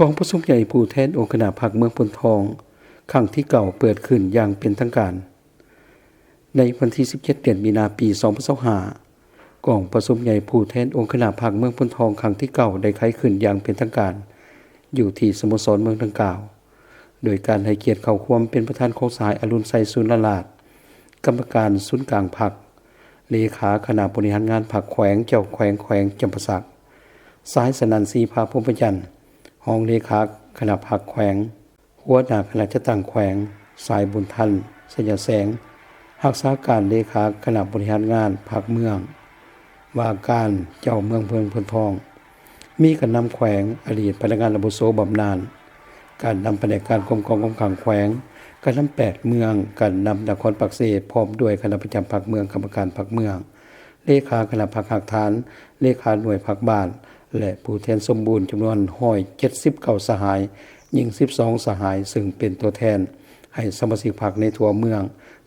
ກອງປະຊຸມໃຫຍ່ຜູ້ແທນອົງຄະນະພັກເມືອງໂພນທອງ ຄັ້ງທີເກົ້າ ເປີດຂຶ້ນຢ່າງເປັນທາງການ ໃນວັນທີສິບເຈັດ ເດືອນມີນາ ປີສອງພັນຊາວຫ້າ. ກອງປະຊຸມໃຫຍ່ຜູ້ແທນອົງຄະນະພັກເມືອງໂພນທອງ ຄັ້ງທີເກົ້າ ໄດ້ໄຂຂຶ້ນຢ່າງເປັນທາງການ ຢູ່ທີ່ສະໂມສອນເມືອງດັ່ງກ່າວ ໂດຍການໃຫ້ກຽດເຂົ້າຮ່ວມເປັນປະທານຂອງສະຫາຍ ອະລຸນໄຊ ສຸນລະລາດ ກຳມະການສູນກາງພັກ, ເລຂາຄະນະບໍລິຫານງານພັກແຂວງ, ເຈົ້າແຂວງແຂວງຈຳປາສັກ, ສະຫາຍ ສະໜັ່ນ ສີພາ ພົມມະຈັນ ຮອງເລຂາຄະນະພັກແຂວງ, ຫົວໜ້າຄະນະຈັດຕັ້ງແຂວງ, ສະຫາຍ ບຸນທັນ ໄຊຍະແສງ ຮັກສາການເລຂາຄະນະບໍລິຫານງານພັກເມືອງ ວ່າການເຈົ້າເມືອງເມືອງໂພນທອງ, ມີການນຳແຂວງ, ອະດີດພະນັກງານອາວຸໂສບຳນານ, ການນຳພະແນກການກອມກອງກອມຄັງແຂວງ, ການນຳແປດເມືອງ, ການນຳນະຄອນປາກເຊ ພ້ອມດ້ວຍຄະນະປະຈຳພັກເມືອງ, ກຳມະການພັກເມືອງ, ເລຂາຄະນະພັກຮາກຖານ, ເລຂາໜ່ວຍພັກບ້ານ ແລະ ຜູ້ແທນສົມບູນຈຳນວນຮ້ອຍເຈັດສິບເກົ້າສະຫາຍ, ຍິງສິບສອງສະຫາຍ, ເຊິ່ງເປັນຕົວແທນໃຫ້ສະມາຊິກພັກໃນທົ່ວເມືອງ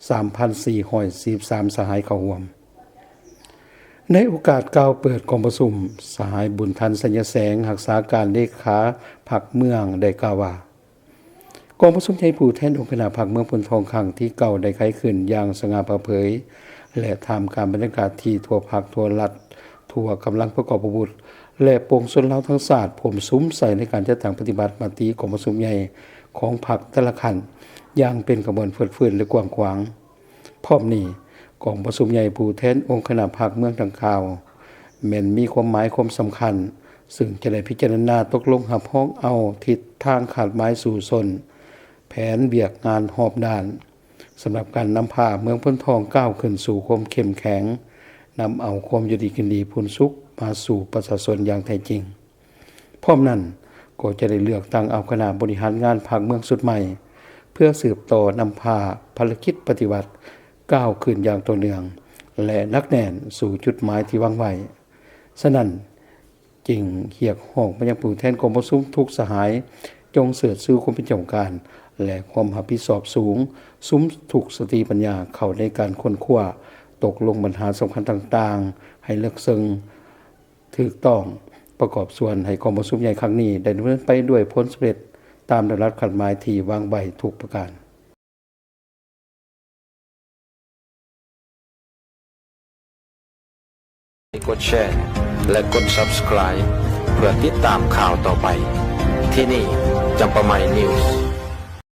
ສາມພັນສີ່ຮ້ອຍສີ່ສິບສາມສະຫາຍເຂົ້າຮ່ວມ. ໃນໂອກາດກ່າວເປີດກອງປະຊຸມ, ສະຫາຍ ບຸນທັນ ໄຊຍະແສງ ຮັກສາການເລຂາພັກເມືອງ ໄດ້ກ່າວວ່າ ກອງປະຊຸມໃຫຍ່ຜູ້ແທນອົງຄະນະພັກເມືອງໂພນທອງ ຄັ້ງທີເກົ້າ ໄດ້ໄຂຂຶ້ນຢ່າງສະຫງ່າຜ່າເຜີຍ ແລະ ທ່າມກາງບັນຍາກາດທີ່ທົ່ວພັກ, ທົ່ວລັດ, ທົ່ວກຳລັງປະກອບອາວຸດ ແລະ ປວງຊົນລາວທັງຊາດ ພວມສຸມໃສ່ໃນການຈັດຕັ້ງປະຕິບັດມະຕິກອງປະຊຸມໃຫຍ່ຂອງພັກແຕ່ລະຂັ້ນ ຢ່າງເປັນຂະບວນຟືດຟື້ນ ແລະ ກວ້າງຂວາງ. ພ້ອມນີ້, ກອງປະຊຸມໃຫຍ່ຜູ້ແທນອົງຄະນະພັກເມືອງດັ່ງກ່າວ ແມ່ນມີຄວາມໝາຍຄວາມສຳຄັນ, ເຊິ່ງຈະໄດ້ພິຈາລະນາຕົກລົງຮັບຮອງເອົາທິດທາງຄາດໝາຍສູ້ຊົນ, ແຜນວຽກງານຮອບດ້ານ ສຳລັບການນຳພາເມືອງໂພນທອງກ້າວຂຶ້ນສູ່ຄວາມເຂັ້ມແຂງ, ນຳເອົາຄວາມຢູ່ດີກິນດີຜູນສຸກມາສູ່ປະຊາຊົນຢ່າງແທ້ຈິງ. ພ້ອມນັ້ນ, ກໍຈະໄດ້ເລືອກຕັ້ງເອົາຄະນະບໍລິຫານງານພັກເມືອງຊຸດໃໝ່ ເພື່ອສືບຕໍ່ນຳພາພາລະກິດປະຕິວັດກ້າວຂຶ້ນຢ່າງຕໍ່ເນື່ອງ ແລະ ໜັກແໜ້ນສູ່ຈຸດໝາຍທີ່ວາງໄວ້. ສະນັ້ນ, ຈຶ່ງຮຽກຮ້ອງມາຍັງຜູ້ແທນກອງປະຊຸມທຸກສະຫາຍ ຈົ່ງເຊີດຊູຄວາມເປັນເຈົ້າຂອງການ ແລະ ຄວາມຮັບຜິດຊອບສູງ ສຸມທຸກສະຕິປັນຍາເຂົ້າໃນການຄົ້ນຄວ້າ, ຕົກລົງບັນຫາສຳຄັນຕ່າງໆ ໃຫ້ເລິກເຊິ່ງ, ຖືກຕ້ອງ, ປະກອບສ່ວນໃຫ້ກອງປະຊຸມໃຫຍ່ຄັ້ງນີ້ໄດ້ດຳເນີນໄປດ້ວຍຜົນສຳເລັດຕາມລຳດັບຄາດໝາຍທີ່ວາງໄວ້ທຸກປະການ. ກົດແຊ ແລະ ກົດ Subscribe ເພື່ອຕິດຕາມຂ່າວຕໍ່ໄປ. ທີ່ນີ້ ຈຳປາໃໝ່ News.